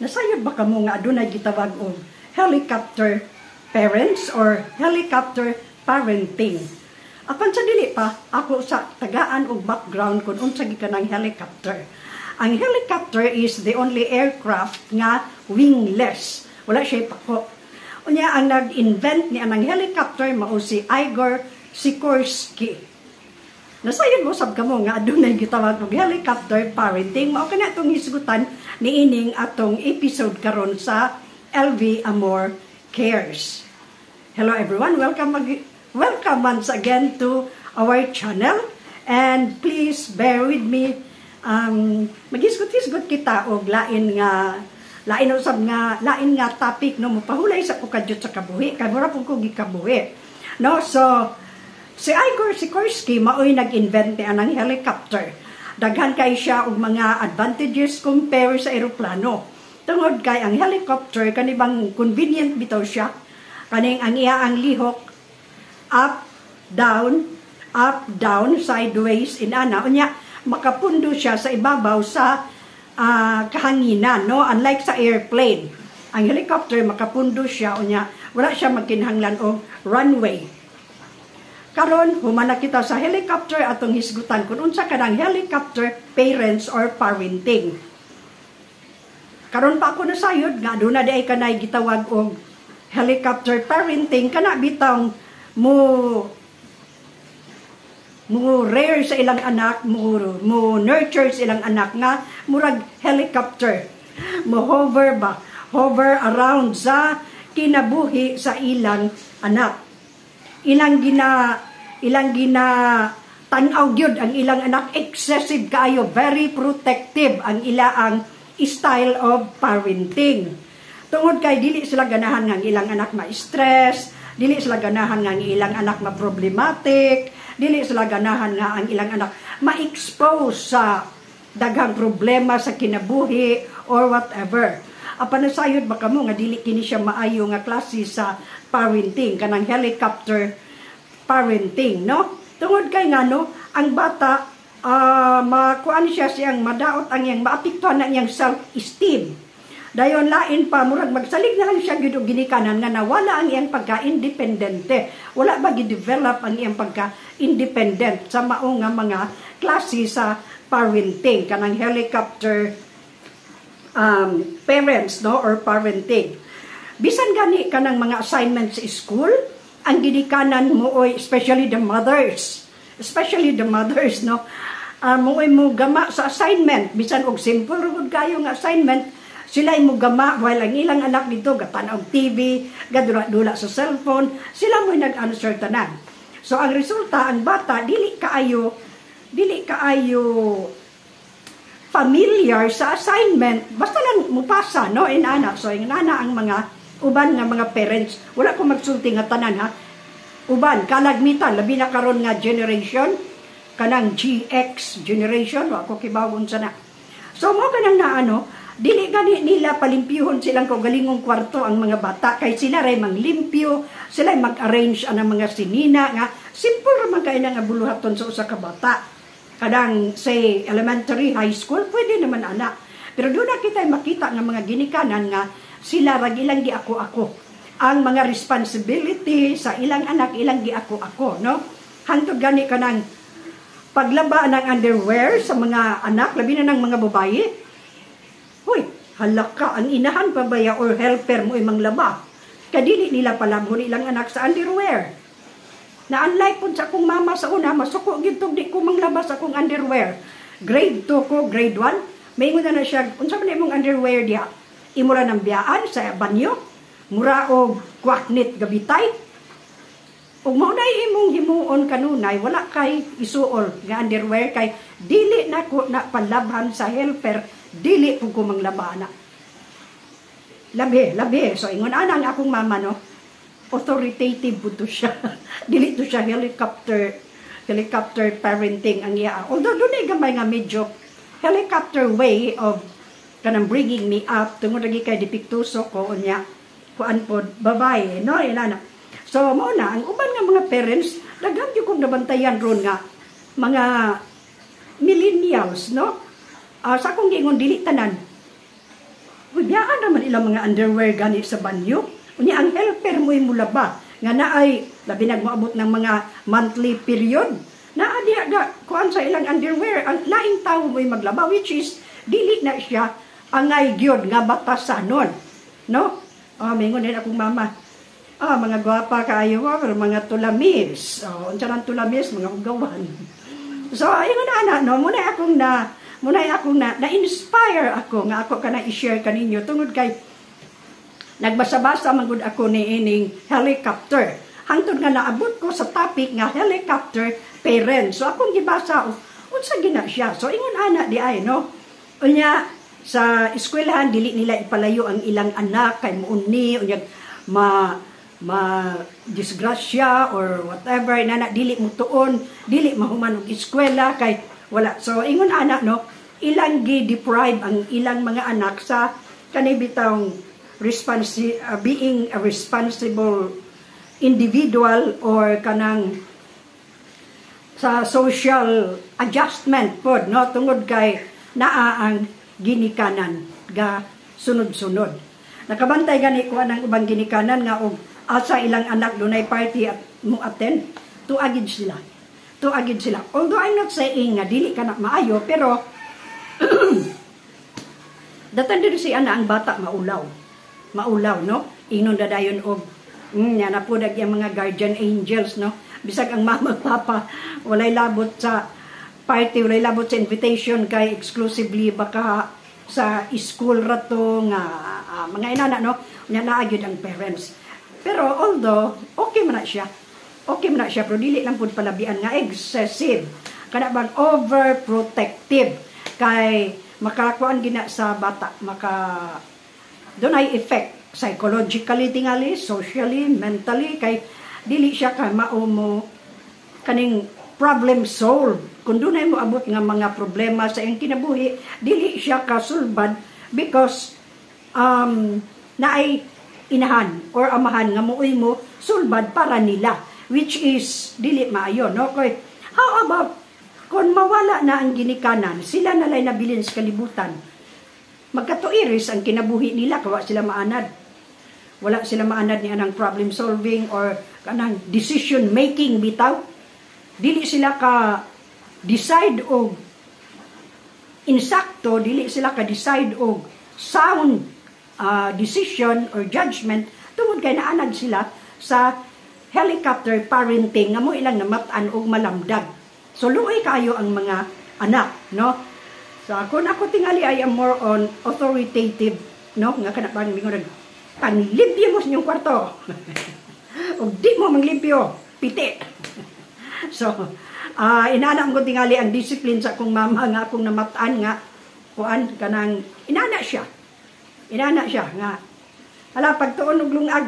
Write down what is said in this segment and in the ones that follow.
Nasayod ba kamo nga adunay gitawag og helicopter parents or helicopter parenting? Apan sa dili pa, ako sa tagaan og background kung unsa gikan ang helicopter. Ang helicopter is the only aircraft nga wingless. Wala siya pako. Unya, ang nag-invent ni anang helicopter mao si Igor Sikorsky. Nasayod mo sab kamo nga adunay gitawag og helicopter parenting? Mao kana atong hisgutan niining atong episode karon sa LV Amor Cares. Hello everyone, welcome once again to our channel and please bear with me, maghisgot-hisgot kita og lain usab nga lain nga topic, no? Mopahulay sa ko kadyot sa kabuhi kay mura pud ko gikabuhi, no? So si Igor Sikorsky maoy nag-invent ni anang helicopter. Daghan kay siya og mga advantages compare sa eroplano tungod kay ang helicopter kani bang convenient bitaw siya, kaning ang iya ang lihok, up, down, up, down, sideways inana. Unya makapundo siya sa ibabaw sa kahanginan, no? Unlike sa airplane. Ang helicopter makapundo siya, unya wala siya magkinahanglan og runway. Karon, human na kita sa helicopter, atong hisgutan kung unsa kanang helicopter parents or parenting. Karon pa ako nasayod nga aduna diay kanay gitawag og helicopter parenting, kana bitang mo rear sa ilang anak, mo nurture sa ilang anak nga murag helicopter. Mo hover ba? Hover around sa kinabuhi sa ilang anak. Ilang gina tan-aw gyud ang ilang anak, excessive kaayo, very protective ang ila ang style of parenting. Tungod kay dili sila ganahan nga ang ilang anak ma-stress, dili sila ganahan nga ang ilang anak ma-problematic, dili sila ganahan nga ang ilang anak ma-expose sa daghang problema sa kinabuhi or whatever. Apan nasayod ba kamo nga dili kini siya maayo nga klase sa parenting, kanang helicopter parenting, no? Tungod kay ngano, ang bata makuan siya siyang madaot ang iyang maapektuhan ang iyang self-esteem. Dayon lain pa, murag magsalig na lang siya gyud og ginikanan nga nawala ang iyang pagka-independente. Wala ba gi-develop ang iyang pagka-independent sa mao nga mga klase sa parenting, kanang helicopter parents, no, or parenting. Bisan gani kanang mga assignments sa school, ang ginikanan mo oy, especially the mothers, no, mo oy mo gama sa assignment. Bisan og simple ra gud kayo nga assignment, sila mo gama while ang ilang anak dito gatan-aw TV, gadula-dula sa cellphone, sila mo nag-answer tanan. So ang resulta, ang bata dili kaayo familiar sa assignment, basta lang mupasa, no, inana. So inana ang mga uban nga mga parents. Wala ko magsulti nga tanan ha. Uban kalagmitan, labi na karon nga generation, kanang GX generation, wa ko kibaw unsa na. So mo kanang naano, dili gani nila palimpyuhon silang kaugalingong kwarto ang mga bata kay sila ray manglimpyo, sila mag-arrange ang mga sinina nga simple ra man kay nga buluhaton sa usa ka bata. Kanang say elementary, high school, pwede naman ana. Pero doon na kita makita nga mga ginikanan nga sila rag ilang giako-ako ang mga responsibility sa ilang anak, ilang giako-ako, no? Hangtod gani kanang paglaba ng underwear sa mga anak, labi na ng mga babae. Hoy, halaka, ang inahan pa baya or helper mo imang laba? Kadili nila palabhon ilang anak sa underwear. Na unlike pud sa akong mama sa una, masuko gyud tog di ko manglaba sa akong underwear. Grade 2 ko, grade 1, maingon na na siya, "Unsa man imong underwear diha? Imo ra nang biyaan sa banyo, mura og kwaknit gabitay. Ug mao na imong himuon kanunay, wala kay isuol nga underwear kay dili na ko na palabhan sa helper, dili pud ko manglaba na." Labi, labi. So ingon ana ang akong mama, no. Authoritative pud to siya. Dili to siya helicopter parenting ang iya. Although dunay gamay nga medyo helicopter way of kanang bringing me up tungod lagi kay depektuso ko, unya kuan pod, babae, no, inana. So mao na ang uban nga mga parents, daghan gyud kong nabantayan ron nga mga millennials, no? Sa akong giingon, dili tanan. Uy, biyaan naman ilang mga underwear gani sa banyo. Unya ang helper mo mulaba nga naay labi nag moabot ng mga monthly period. Naa diha ga kuan sa ilang underwear, ang laing tawo mo'y maglaba, which is dili na siya angay gyud nga batasanon. No? Oh, mingon din akong mama. Ah, mga gwapa kaayo ko, pero mga tulamis. Oh, unsa nang tulamis, mga ugawan. So, ayun na ana, no, muna akong na na-inspire ako nga ako kana i-share kaninyo tungod kay nagbasa-basa man gud ako ni ining helicopter. Hangtod nga naabot ko sa topic nga helicopter parents. So akong gibasa, oh, unsa gina siya. So ingon ana di ay, no. Unya sa eskwelahan dili nila ipalayo ang ilang anak kay muuni unya ma ma disgrasya or whatever na dili mo tuon, dili mahuman og eskwela kay wala. So ingon ana, no, ilang gi-deprive ang ilang mga anak sa kani bitawng being a responsible individual or kanang sa social adjustment pod, no, tungod kay naa ang ginikanan ga sunod-sunod. Nakabantay gani ko anang ubang ginikanan nga og asa ilang anak dunay party at mo attend, tuagid sila, tuagid sila. Although I'm not saying nga dili ka na maayo, pero the tendency ana ang bata maulaw, maulaw, no. Ingnon dayon og na po ang mga guardian angels, no, bisag ang mama, papa walay labot sa party, walay labot sa invitation kay exclusively baka sa school rato nga mga inana, no. Nya naa gyud ang parents, pero although okay man na siya, okay man na siya, pero dili lang pud palabian nga excessive, kana bang overprotective, kay makakuan gina sa bata, maka dunay effect psychologically tingali, socially, mentally, kay dili siya ka mao mo kaning problem solve. Kung dunay mo abot nga mga problema sa iyang kinabuhi, dili siya kasulbad because naay inahan or amahan nga mooy mo sulbad para nila, which is dili maayo, no. Kay how about kung mawala na ang ginikanan, sila na lay nabilin sa kalibutan? Magkatuiris ang kinabuhi nila, kawa sila maanad, wala sila maanad ni anang problem solving or kanang decision making bitaw. Dili sila ka decide og insakto, dili sila ka decide og sound decision or judgment tungod kay naanad sila sa helicopter parenting nga mo ilang namat-an og malamdag. So luoy kaayo ang mga anak, no. So kung ako tingali, I am more on authoritative, no, nga kana bang mingon, "Panglimpyo mo sa inyong kwarto. Ug di mo manglimpyo, piti." So inana ko tingali ang discipline sa akong mama nga akong namatan nga kuan kanang inana siya. Inana siya nga hala pagtuon og lungag.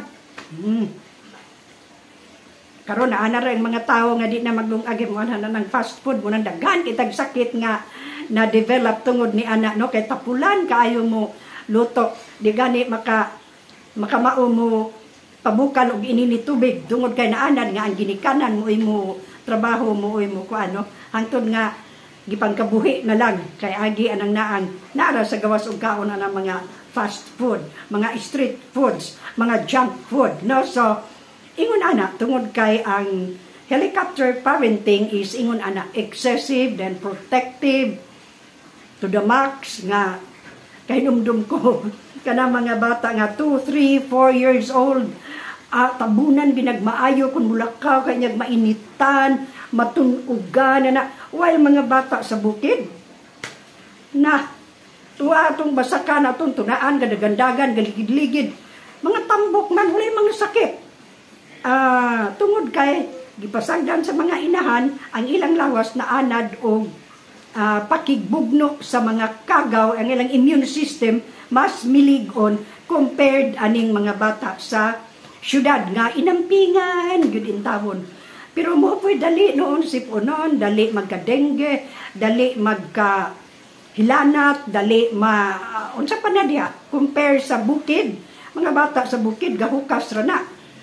Karon na ana ra ang mga tao nga di na maglungag, mo na ng fast food mo nang daghan kitag sakit nga na develop tungod ni ana, no, kay tapulan kaayo mo luto, di gani makamao mo pabukal og inini tubig tungod kay naanad nga ang ginikanan mo imo trabaho mo mo kuan, no, hangtod nga gipangkabuhi na lang kay agi anang naang naara sa gawas og kaon na mga fast food, mga street foods, mga junk food, no. So ingon ana, tungod kay ang helicopter parenting is ingon ana, excessive then protective to the max nga kahinumdum ko kana mga bata nga 2, 3, 4 years old, tabunan binagmaayo kung mulakaw kay nyag mainitan, matunugan na, while mga bata sa bukid na tuwa atong basakan, atong tunaan, gadagandagan, galigid-ligid, mga tambok man, walay mga sakit, tungod kay gipasagdan sa mga inahan ang ilang lawas na anad og pakigbugno sa mga kagaw. Ang ilang immune system mas milig-on compared aning mga bata sa syudad nga inampingan gyud intawon. Pero mo po'y dali noon si punon, dali magka-dengue, dali magka hilanat, dali ma unsa pa na diha compare sa bukid. Mga bata sa bukid gahukas ra na.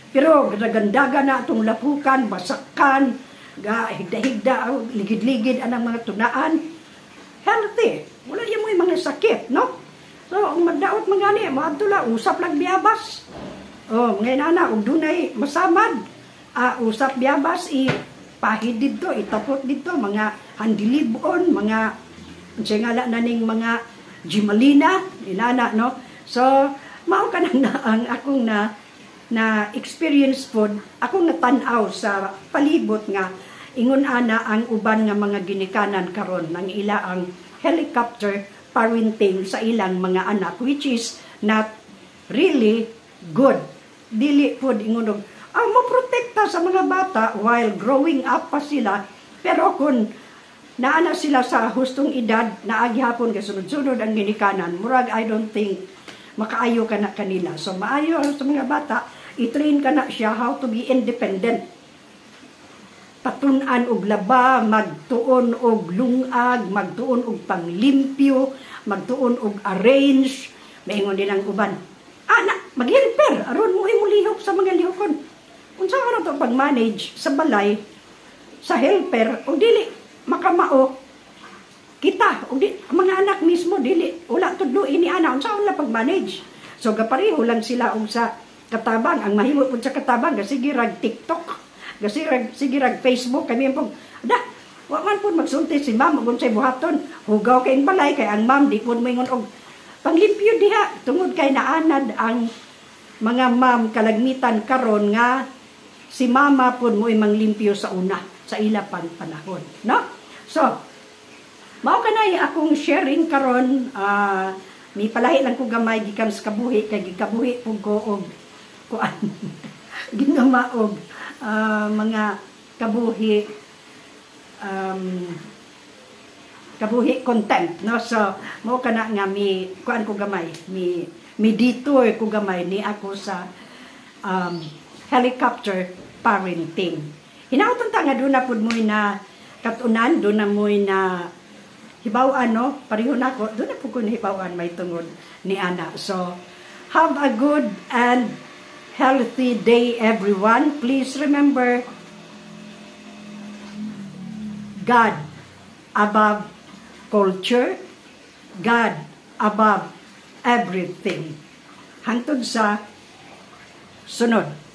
Pero dagandaga na atong lapukan, basakan, ga higda-higda, ligid-ligid anang mga tunaan. Healthy. Wala yung mga sakit, no? So, Pero ang magdaot mangani, moadto la, usap lang biyabas. Oh, ngayon ana, ug dunay masamad, usap biyabas, i pahid didto, itapot didto, mga handilibon, mga unsay ngala na ning mga Gimalina, inana, no? So, mao ka na ang akong na na experience pod, akong natan-aw sa palibot nga ingon ana ang uban nga mga ginikanan karon, nang ila ang helicopter parenting sa ilang mga anak, which is not really good. Dili pod ingon og ang mo protekta sa mga bata while growing up pa sila, pero kung naa na sila sa hustong edad, naa gihapon kay sunod-sunod ang ginikanan, murag I don't think makaayo ka na kanila. So maayo sa mga bata, i-train ka na siya how to be independent, patun-an og laba, magtuon og lungag, magtuon og panglimpyo, magtuon og arrange. Maingon din ang uban, ana, mag-helper aron mo imo lihok sa mga lihokon. Unsa ka to pag-manage sa balay sa helper og dili makamao kita og di, mga anak mismo dili wala tudlo ini ana, unsa wala pag-manage? So gapareho lang sila og sa katabang. Ang mahimo pud sa katabang, sige rag TikTok, sige sige rag Facebook. Kami pug da wa man pud magsulti si ma'am ug unsay buhaton, hugaw kay balay kay ang ma'am di pud moingon og panglimpyo diha, tungod kay naanad ang mga ma'am kalagmitan karon nga si mama pud mo'y manglimpyo sa una sa ila pang panahon, no? So mao kanay akong sharing karon. Mi palahi lang ko gamay gikan sa kabuhi kay gikabuhi pud ko og kuan, ginama og mga kabuhi, kabuhi content, no? So mo kana nga mi kuan ko gamay, mi detour ko gamay ni ako sa helicopter parenting. Hinaotan ta nga duna pud mo'y na katunan, duna mo'y na hibaw-an, no? Pareho nako, duna pud ko nahibaw-an may tungod ni ana. So have a good and healthy day, everyone. Please remember, God above culture, God above everything. Hangtod sa sunod.